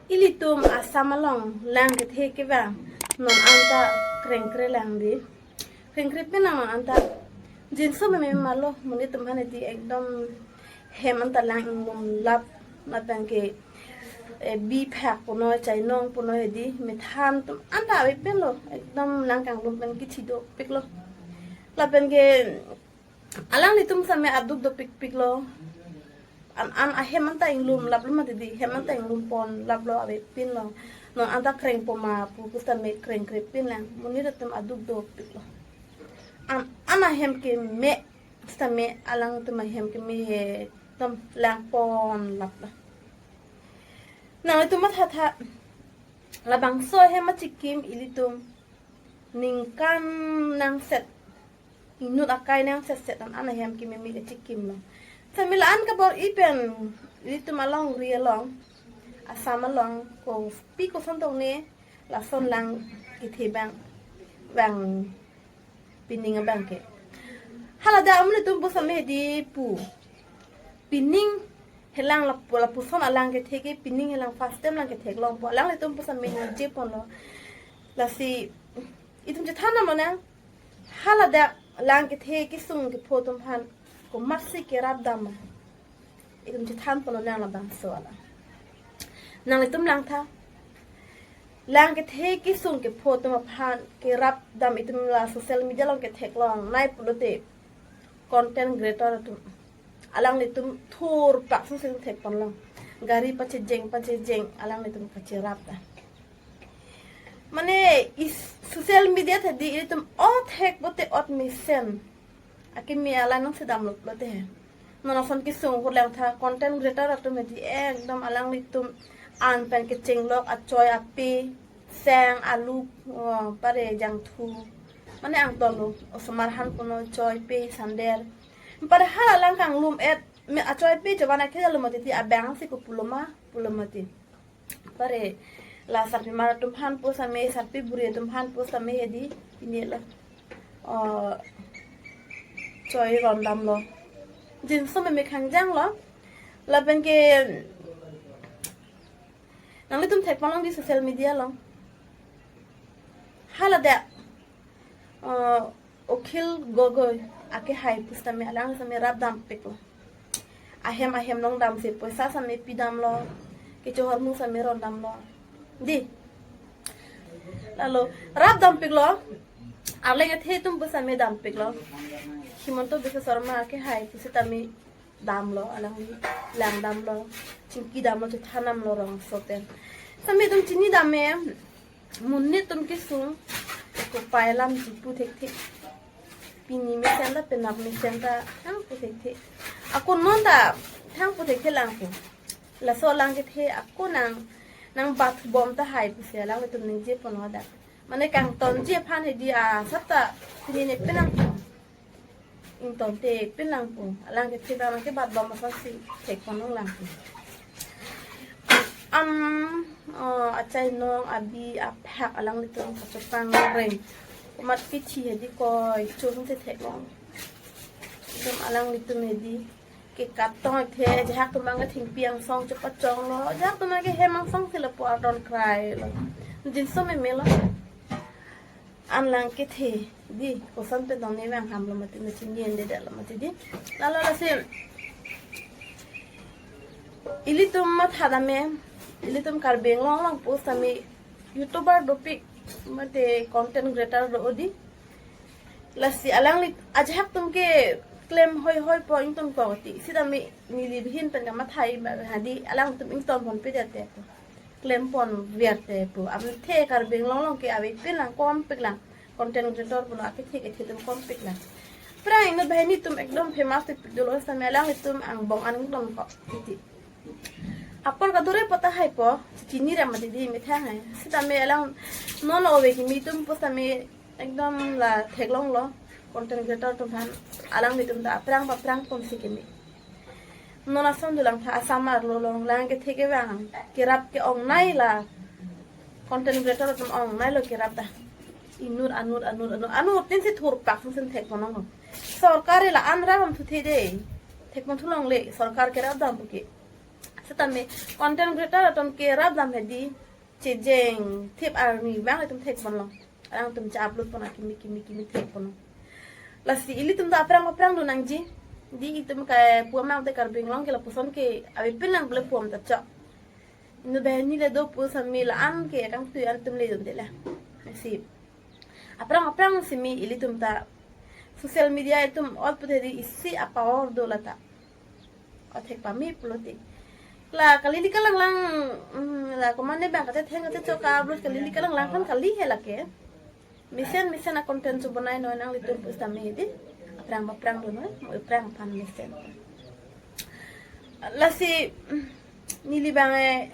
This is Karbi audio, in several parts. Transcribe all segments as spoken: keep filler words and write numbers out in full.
Ilitum Assam along lang kethe kevang non anta krengkre lang di. Krengkre pin lang non anta. Jinso meme malo, monit atum aphan hedi ekdom hem anta lang inglum lap, lapen ke, eh, bi phak puno, chainong puno hedi, methan atum anta ave pin lo, ekdom lang kanglum pen kithi dopik lo. Lapen ke alanglitum same aduk dopikpik lo. An, an ahem anta inglum lap lo mati di, hem anta inglum pon lap lo, ave pin lo. Non anta krengpo ma pu pusitame krengkre pin lang. Monit atum aduk dopik lo. An, an ahem keme sitame alangtum ahem keme he ekdom lang pon lap lo. Nanglitum mathatha, labangso ahem achikim ilitum ningkan nangset, inut akai nangsetset an, an ahem kememe kachikim lo. Sitame la-an kabor-i pen ilitum alongri along, Assam along, kopi koson tong ne lason lang kethe abang, abang pining abang ke. Hala dak amonit atum pusitame hedi pu. Pining helang lapu, lapuson alang kethe ke, pining helang first time lang ketheklong pu. Alanglitum pusitame ningje pon lo. Lasi itum chethan nam lonang. Hala dak lang kethe kesung kepho atum aphan komatsi kerap dam ma, itum chethan pon lonang labangso alam. Nanglitum langtha. Lang kethe kesung kepho atum aphan kerap dam itum la social media along ketheklongnei pulote content creator atum, alanglitum thurpak sung sung thek pon long. Gari pachejeng pachejeng alanglitum kacherap ta. Mane is social media thadi ilitum ot hek pote ot mesen akimi alang nangsedam lo pulote. Non ason kesung ahut langtha, content creator atum hedi ekdom alanglitum an pen kechenglok achoi ape, seng, alu, oh, pare jangthu, mane angton lo, osomar han puno choi pe sander. Pare hala lang kanglum et, me achoi pe choban akhejalo mati di, abang si ko pulo ma, pulo mati. Pare la sarpimar atum aphan pusitame, sarpi buri atum aphan pusitame hedi pine lo, oh, choi ron dam lo. Jinso meme khangjang lo. Lapen ke nanglitum thek pon long di social media along. Hala dak, uh, Akhil Gogoi akehai pusitame alang sitame rap dampik lo. Ahem ahem nangdamsi poisa sitame pidam lo. Kechohormu sitame ron dam lo. Di. Lalo rap dampik lo. Arleng athe atum pusitame dampik lo. Himanta Biswa Sarma akehai pusitame dam lo, alang lang dam lo, chingki dam lo, chethan dam lo rong soten. Sitame itum chini dam me, monit atum kesung kopai alam chipu thekthe. Pini mesen ta, penap mesen ta, thangpo thekthe. Ako non ta thangpo thekthe lang ko. Laso lang kethe ako nang, nangbat bom tahai pusi alanglitum ningje pon hadak. Mane kangtonji aphan hedi asap ta pini ne penang ingtonte pin lang pu. Alang kethe abang kebat bom asonsi thek pon long lang pu. Am, oh, achainong abi aphak alanglitum kachepang reng. Komat kithi hedi koi chun se theklong. Itum alanglitum hedi ke katong the, ajahak atum abang ke thengpi angsong chepachong lo, ajahak atum abang ke hem angsong si lapu ardon krai lo. Jinso meme lo. An lang kethe di, koson pen tong ne vang ham lo mati, ne chini ende det lo mati di. Lalo lasi ilitum matha dam me, ilitum Karbi Anglong along pusitame YouTuber dopik mate content creator do di. Lasi alangli ajahak atum ke klem hoi hoi po ington ko ti. Sitame neli bihin pen kamathai ba hadi alangtum ington pon pe det te pu. Klem pon ver te pu. Am the Karbi Anglong along ke ave pin lang, kompik lang. Content creator pulo akethe kethe atum kompik lang. Pherang inut banghini atum ekdom famous tipik dolo sitame alanglitum angbong an ington ko ti. Apor kadure po tahai po, chini ra mati di methang hai. Sitame alang non ove kimi atum pusitame ekdom la theklong lo. Content creator atum aphan alanglitum ta aphrang aphrang ponsi kimi. Non ason dolang tha, Assam arlo along lang kethe kevang kerap ke-ongnei la. Content creator atum ongnei lo kerap ta. Inut anut anut anut anut tin si thurpak sung sung thek pon long. Sorkar la an ra ram thu the de. Thek pon thu longle, sorkar kerap dam pu ke. Setame content creator atum ke rap dam hedi, chejeng thip arni bang itum thek ponlo. Alangtum che-upload pon akimi kimi kimi thek ponlo. Lasi ilitum ta aphrang aphrang do nangji. Di itum ke pu amang te Karbi Anglong ke lapuson ke avepin lang ble pu am ta chok. Inut banghini le do pu sami la-an ke kangtui an itum le dunde la. Lasi aphrang aphrang simi ilitum ta social media itum ot pu hedi isi a-power do lata. Othek pame pulote. La kali li kalang lang, mm, la komane bang kate theng kate chok ka upload kali li kalang lang kan kali he lake. Mesen mesen a-content chobonai noi nanglitum pusitame di. Aphrang aphrang do noi, mo aphrang aphan mesen. Lasi, mm, neli bang e,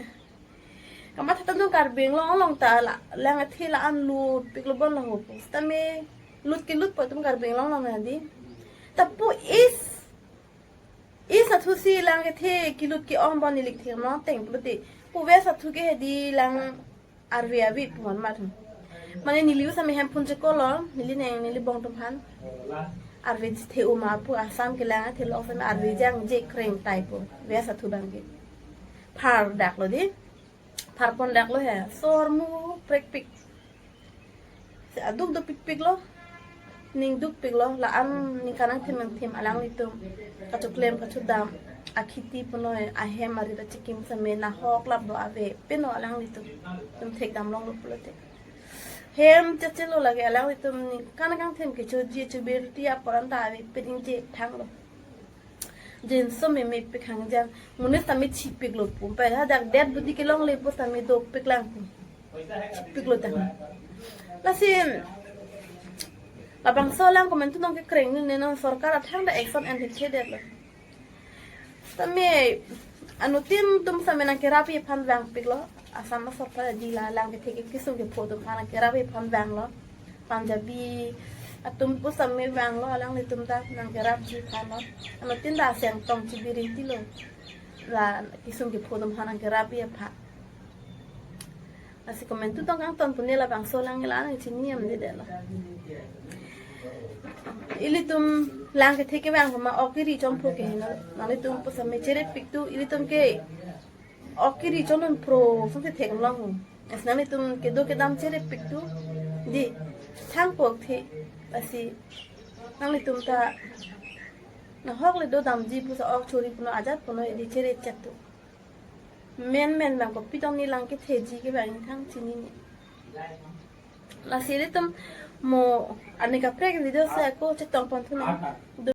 kamatha tangdung Karbi Anglong along ta la, lang athe la-an lutpiklo bon lo ho pusitame, lut ke lut po itum Karbi Anglong along hedi. Tapu is Is athu si lang kethe kilut ke-ong bon neli kethek non teng pulote. Pu West athu ke hedi lang arve ave pu an mat. Mane neli usa me hem phun chekolo, neli neng neli bong atum aphan. Arve the uma pu Assam ke lang the lo same arve jangje kreng tai pu. West athu bang ke. Phar dak lo di. Phar pon dak lo he. Sor mu prekpik. Si aduk dopikpik lo. Ning dukpik lo. La-an ningkan angthim angthim alanglitum kachoklem kachedam akhiti punoi ahem arit achikim same nahok lap do avepin lo alanglitum. Itum thekdam longlo pulote. Hem chechelo lake alanglitum ningkan angthim kechoji chobirti apor an ta avepin ingje thanglo. Jinso meme pik hangjang. Monit tame chipiklo pu. Pai hadak det budi kelongle pusitame dopik lang pu. Chipiklo tang. Lasi labangso alang komantu nong kekreng ni ne non sorkar athang ta action en thekthedetlo. Tame anuttin atum same nangkerapji aphan vangpiklo. Assam asorkar di la lang kethe ke kisung kepho atum aphan nangkerapji aphan vanglo. Punjabi atum pusitame vanglo alanglitum ta nangkerapji aphan lo. Anuttin ta aseng tong chibiri tilo. La kisung kepho atum aphan nangkerapji aphan. Lasi komantu tong kangton pune labangso alang ila nangchini am de de lo. Ilitum lang kethe kevang ma ok kiri chompho ke heno. Nanglitum pusitame cherepik tu ilitum ke ok kiri chonun pro sangte thek long. Es nanglitum kedo kedam cherepik tu. Di thang pok the asi nanglitum ta nahok le dodamji pusi ok chori puno ajat puno di chere chat tu. Men men bang kopi tong ni lang ketheji ke bang thang chinine. Lasi ilitum mo ani kaprek video si ako chetong pon thu nang.